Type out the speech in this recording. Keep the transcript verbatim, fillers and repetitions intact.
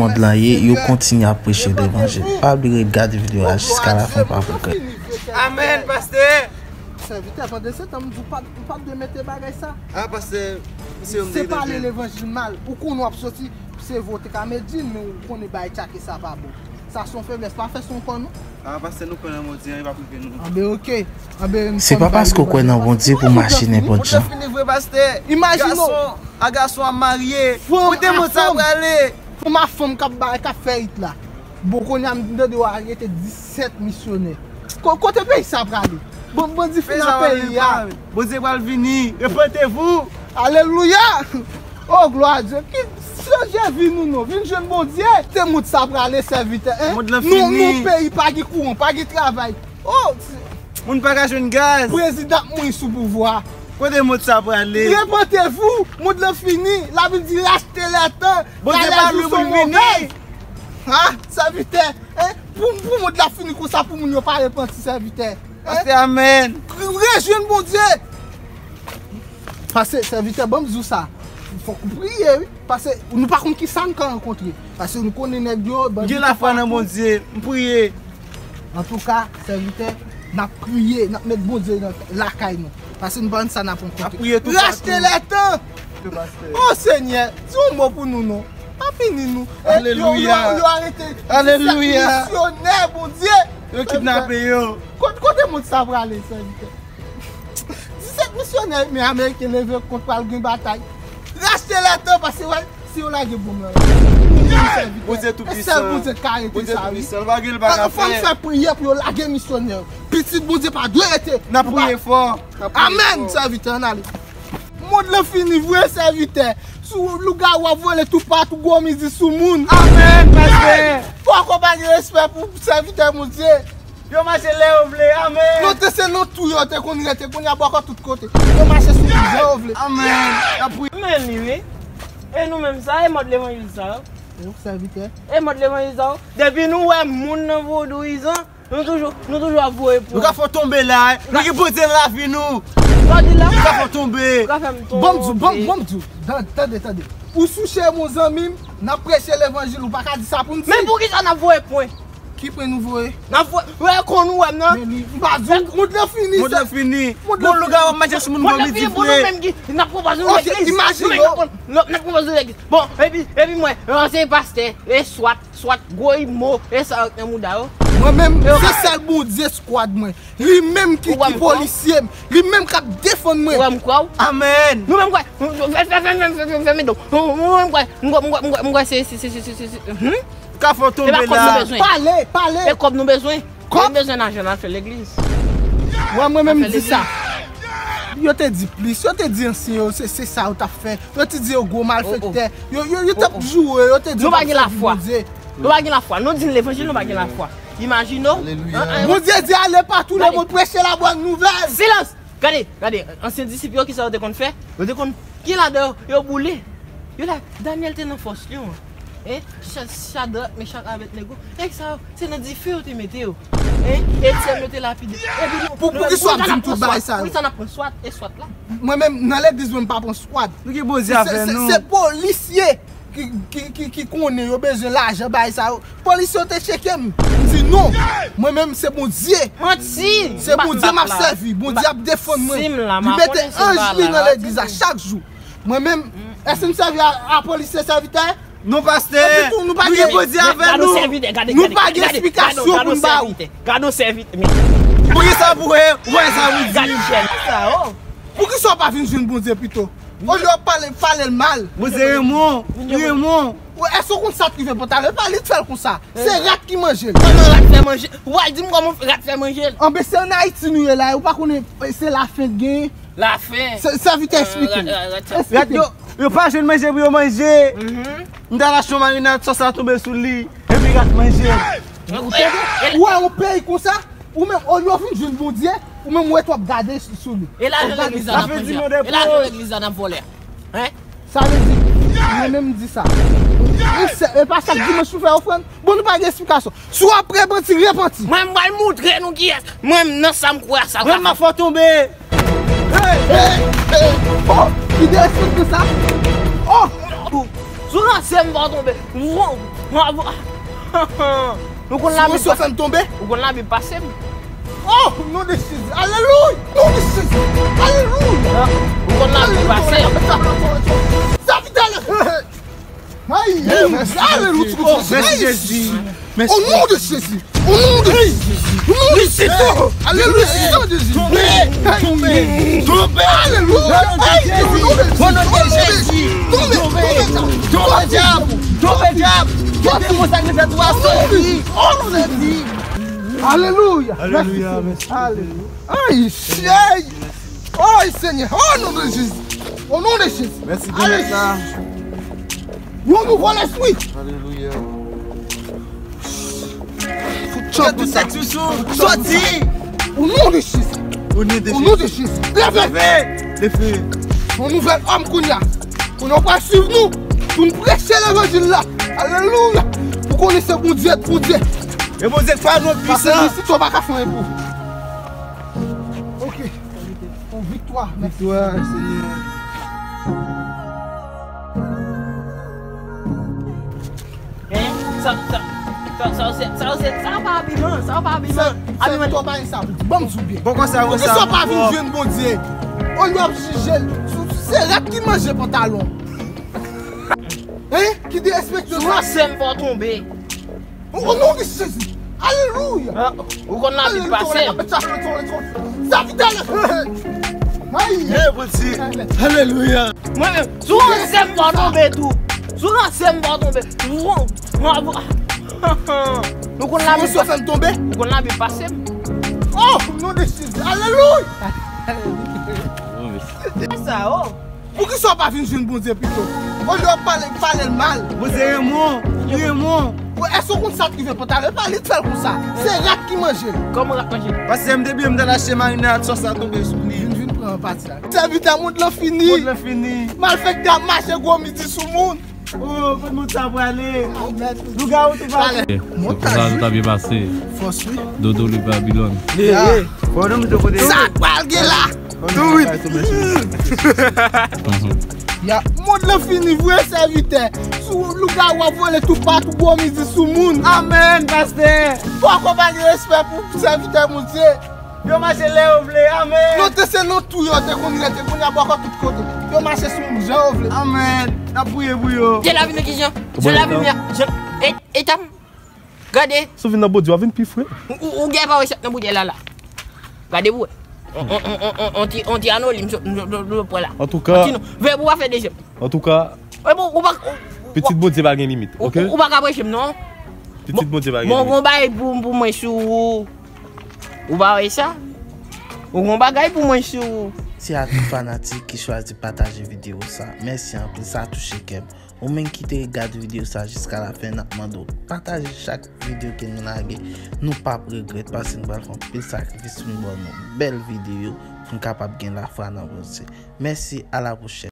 Mond lan ye, yo kontinye ap preche levanjil. Pa bliye gade videyo a jiska lafen pou w pa regrèt. Amèn, pastè. Sèvitè, pandan se tan, m di w pa, w pa t dwe mete bagay sa. Ah, pastè, se pale levanjil mal. Ou konnen w ap soti, se vote ka Medjine, men ou konnen bay tchake sa pa bon. Sa se yon feblès, pa fè son kò non. Ah, pastè, nou kwè nan Bondye, anyen p ap rive nou. Anben, oke. Anben, se pa paske w kwè nan Bondye pou w mache nenpòt jan. Mond lan fini vre, pastè. Imajine w. Gason a gason ap marye. Kote mond sa prale? Fanm a fanm k ap bay, k ap fè it la. Bon, kounye a m tande yo arete disèt misyonè. Ko-, kote peyi sa prale? Bon, Bondye fin nan peyi a. Bondye pral vini. Repantevou. Alelouya! Oh, glwa a Dye. Ki chanje vi nou non. Vin jwenn Bondye. Kote mond sa prale, sèvitè, en? Mond lan fini. Nou, nou peyi pa gen kouran, pa gen travay. Oh, moun pa ka jwenn gaz. Prezidan ap mouri sou pouvwa. Kote mond sa prale? Repantevou, mond lan fini. Labib di rachte lè tan. Bondye pa lwen pou l vini. Ha, sèvitè, en? Pou, pou mond la fini konsa, pou moun yo pa repanti, sèvitè. Pastè, amèn. Rejwenn Bondye. Paske, sèvitè, ban m di w sa. Fòk ou priye, wi. Paske nou pa konn ki sa n ka rankontre. Paske nou konnen nèg yo, bandi gen lafwa nan Bondye. M priye. Antouka, sèvitè, n ap priye, n ap met Bondye nan lakay nou. Paske nou pa konn sa n ap rankontre. N ap priye toupatou. Rachte lè tan. O Senyè, di yon mo pou nou non. Pa pini nou. Alelouya. Yo, yo, yo arete disèt misyonè, Bondye. Yo kidnape yo. Kot-, kote mond sa prale, sèvitè? Disèt misyonè, men Ameriken leve kont pral gen batay. Rachte lè tan, paske wè, si yo lage bonm nan, nou menm sèvitè. Bondye toupisan. E sèl Bondye k ka arete sa, wi. Bondye toupisan, l pa gen, l pa ka fè. Fò n fè priyè pou yo lage misyonè yo. Pitit Bondye pa dwe rete. N ap priye fò. N ap priye fò. Amèn, sèvitè, ann ale. Mond lan fini vre, sèvitè. Sou lougawou ap vole toupatou, gwo mizi sou moun. Amèn, pastè. Poko pa gen respè pou sèvitè Bondye. Yo mache lè yo vle. Amèn. Non, te se nan twou yo te konn rete, kounye a bòkò tout kote. Yo mache sou moun jan yo vle. Amèn. N ap priye. Men li, wi. E nou menm sa, e mòd levanjil sa yo? Yo, sèvitè. E mòd levanjil sa yo? Depi nou wè moun nan vodouyizan, nou toujou, nou toujou ap voye pwen. Nou ka fè w tonbe la, wi. Nou ki pote lavi nou. Sa w di la? Nou ka fè w tonbe. Ou ka fè m tonbe. Bon, m di w, bon, bon, m di w. Tan-, tande, tande. Ou sou chemen w, zanmi m, n ap preche levanjil, ou pa ka di sa pou n di. Men poukisa n ap voye pwen? Ki pwen nou voye? N ap voye, wè, kon nou wè m nan. Men li, m pa di w, mond lan fini, mond lan fini. Bon, lougawou ap mache sou moun, bon, midi fre. Mond lan fini, bon, nou menm ki, n ap pran pòz nou legliz. Ok, imajine w. Nou menm n ap pran, n ap pran pòz nou legliz. Bon, epi, epi mwen, se pastè, e swat, swat, gwo imo, e sa yo k nan mouda yo. Mwen menm, se sèl Bondye skwad mwen. Li menm ki, ki polisye m. Li menm k ap defann mwen. Ou wè m kwè w? Amèn. Nou menm kwè. Fè, fè, fè, fè, fè, fè, fè, fè, fè, fè, fè, fè, fè, m kwè, m kwè, m kwè, m kwè, m kwè, se, se, se, hmm? Ka fè w tonbe la. Pale, pale. E kòb nou bezwen. Kòb? Nou bezwen lajan, n al fè legliz. Wè, mwen menm di sa. Yo te di plis, yo te di ansyen yo, se, se sa yo t ap fè. Yo te di yo gwo malfektè. Yo, yo, yo t ap joure, yo te di yo t ap sèvi Bondye. Nou pa gen lafwa. Nou pa gen lafwa. Nou di n levanjil, nou pa gen lafwa. Imajine w. Alelouya. An, an. Bondye di ale patou lemonn preche labòn nouvèl. Silans! Gade, gade, ansyen disip yo, kisa yo te konn fè? Yo te konn, gen ladan yo, yo boule. Yo la, Danyèl te nan fòs lyon an. Hein? Cha-, Chadrak, Mechak, Abèdnego. Nèg sa yo, se nan dife yo te mete yo. Hein? Etyèn yo te lapide. Epi nou, pou, poukisa w ap di m tout bagay sa yo? Poukisa n ap pran swat? E swat la? Mwen menm, nan legliz mwen, m pa pran swat. Nou gen Bondye avè nou. Se, se, se polisye ki, ki, ki, ki konnen yo bezwen lajan, bagay sa yo. Polisye yo te tcheke m. M di non. Mwen menm, se Bondye. Manti. Se Bondye m ap sèvi. Bondye ap defann mwen. Li mete anj li nan legliz la chak jou. Mwen menm, èske m sèvi a, a polisye sèvitè? Non, pastè. Epi tou, nou pa gen Bondye avè nou. Nou pa gen eksplikasyon pou n ba ou. Gade yon sèvitè. Poukisa pou wè, wè sa ou di? Gade yon sèvitè. Poukisa w pa vin jwenn Bondye pito? Olye w ap pale, pale l mal. Bondye renmen w, li renmen w. Èske w konn sa k rive pantalon? E pa li k fè l konsa. Se rat ki manje l. Kòman rat fè manje? Ou pral di m kòman rat fè manje l? Anben, se ann Ayiti nou ye la, ou pa konnen, se lafen k genyen. Lafen. Sèvitè, eksplike m. Rat yo, yo pa jwenn manje pou yo manje. M t al achte yon marinad, sòs la tonbe sou li, epi rat manje l. Ou wè yon peyi konsa? Ou menm, olye w vin jwenn Bondye, ou menm ou ret w ap gade sou, sou li. E lajan legliz la n ap manje a? E lajan legliz la n ap vòlè a? Hein? Sa vle di, mwen menm m di sa. E pa chak dimanch nou fè ofrann? Bon, nou pa gen eksplikasyon. Si w ap repanti, repanti. Mwen, m pral moutre nou kiyès. Mwen, nan sa m kwè a, sa w ka fè. Mwen, m ap fè w tonbe. Hey, hey, hey. Oh, ki derespekte sa. Oh! Sou ranse m fè w tonbe. Wow! Nou konn Labib pase m. Ou konn Labib pase m. Oh, non de Jezi. Alelouya. Non de Jezi. Alelouya. Ou konn Labib pase m. Sa vit ale. Ay, alelouya. Mèsi Jezi. Mèsi. Au nom de Jésus. Au nom de Jésus. Au nom de Jésus. Alelouya. Tonbe. Tonbe. Tonbe. Alelouya. Au nom de Jésus. Tonbe. Tonbe. Tonbe, dyab. Tonbe, dyab. Tout demon sa ki fè twa soti. Au nom de Jésus. Alelouya. Alelouya. Mèsi Senyè. Alelouya. Ay, ay. Ay, Senyè. Au nom de Jésus. Au nom de Jésus. Mèsi pou nèt la. Yon nouvo lespri. Alelouya. Fout chanpou sa. Soti. Au nom de Jésus. Au nom de Jésus. Leve. Leve. Yon nouvèl òm kounye a. Kounye a w pral swiv nou pou n preche levanjil la. Alelouya. Pou konnen se Bondye, Bondye. E Bondye k fè nou pwisan. Pase nou isit, yo pa ka fè anyen pou. Ok. Yon viktwa. Viktwa, Senyè. Hein? Sa, sa, sa, sa, sa, sa, sa, sa pa abiman, sa pa abiman. Abiman. Sa pa abiman. Bon, konsa, pou ki sa pa vin jwenn Bondye? Olye w ap jije l. Se rat ki manje pantalon. Hein? Ki derespekte. Sou lansè m fò tonbe. Au nom de Jésus. Alelouya. Ah, ou konn Labib pase. Sa vit ale. Ay. Hey, Bondye. Alelouya. Mwen menm, sou lansè m pa tonbe tou. Sou lansè m pa tonbe. Nou konn Labib pase m. Ou konn Labib pase m. Oh, au nom de Jésus. Alelouya. Sa, oh. Poukisa w pa vin jwenn Bondye pito? Olye w ap pale, pale l mal. Bondye renmen w, li renmen w. Èske w konn sa k rive pantalon? E pa li k fè l konsa. Se rat ki manje l. Kòman rat manje l? Pastè, m te bliye m t al achte marinad, sòs la tonbe sou li. Vin, vin pran pati la. Sèvitè, mond lan fini. Mond lan fini. Malfektè ap mache gwo midi sou moun. Oh, kote moun sa prale? Lougawou tou pale. Montaj, wi. Sa byen pase. Fòs, wi. Dodo li Babilòn. Fò nou mete kote. Sa k pral gen la? Tou wi. Ya, mond lan fini vre, sèvitè. Sou lougawou ap vole toupatou gwo midi sou moun. Amèn, pastè. Poko pa gen respè pou sèvitè Bondye. Yo mache lè yo vle, amèn. Non, te se nan twou yo te konn rete, kounye a bòkò tout kote. Yo mache sou moun jan yo vle. Amèn. N ap priye pou yo. Dye la vin kijan? Dye la vin, e, e tanm. Gade. Si w vin nan Bondye, w ap vin pi fre. Ou, ou, ou gen pa wè sa nan Bondye la la. Gade pou wè. On, on, on, on, on ti, on ti anolim sou, sou, sou, sou pwen la. Antouka. On ti non. Veye pou w pa fè dezyèm. Antouka. E bon, ou pa, ou, pitit Bondye pa gen limit, ok? Ou, ou pa ka preche m non. Pitit Bondye pa gen limit. Bon, bon, bagay pou, pou mwen sou ou. Ou pa wè sa? Ou gon bagay pou mwen sou ou. Mèsi a tout fanatik ki chwazi pataje videyo sa. Mèsi anpil, sa touche kè m. Ou menm ki te gade videyo sa jiska lafen, n ap mande w pataje chak videyo ke nou lage. Nou p ap regrèt paske nou pral fè anpil sakrifis pou n ba w nou bèl videyo, pou n kapab gen lafwa nan Bondye. Mèsi, a la pwochèn.